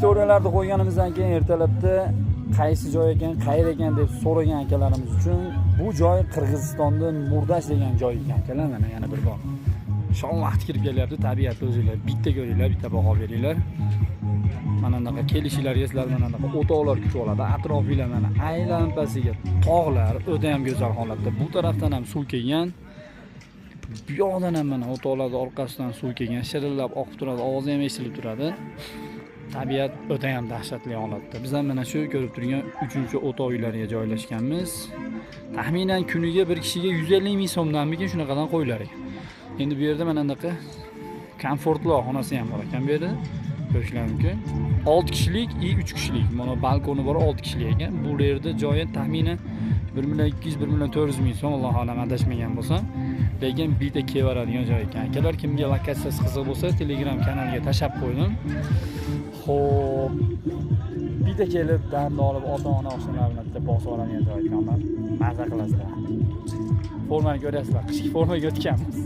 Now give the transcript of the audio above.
Istoriyalarni qo'yganimizdan keyin ertalabda qaysi joy ekan, qayerda ekan deb so'ragan akalarimiz uchun bu joy Qirg'izistonda Murdash degan joy ekan, akalar. Mana, yana bir bor shom vaqti kirib kelyapti. Tabiatni o'zinglar bitta ko'ringlar, bitta baho beringlar. Mana bunaqa kelishinglarga sizlar mana bunaqa o'tovlar kutib oladi. Atrofinglar mana aylanpasiga tog'lar, o'ta ham go'zal holatda. Bu tarafdan ham suv kelgan, bu yoqdan ham mana o'tovlarni orqasidan suv kelgan, shirillab oqib turadi, ovozi ham eshitilib turadi. Tabiat o'ta ham dahshatli holatda. Biz ham mana shu ko'rib turgan uchinchi o'tov uylariga joylashganmiz. Taxminan kuniga bir kishiga 150 000 so'mdanmikin, shunaqadan qo'yilar ekan. Endi bu yerda mana bunaqa komfortli xonasi ham bor ekan, bu yerda ko'rishlar mumkin. 6 kishilik и 3 kishilik. Mana, balkoni bor, 6 kishilik ekan. Bu yerda joyi taxminan 1 million 200, 1 million 400 ming so'm, allohu alam, adashmagan bo'lsam. Lekin bitta kelaveradigan joy ekan, akalar. Kimga lokatsiyasi qiziq bo'lsa, Telegram kanaliga tashlab qo'ydim. Xo'p, bitta kelib damni olib, ota ona oshnalari bilan bitta bosib oladigan joy ekan. Maza qilasizlar. Formani ko'ryapsizlar, qishki formaga o'tganmiz.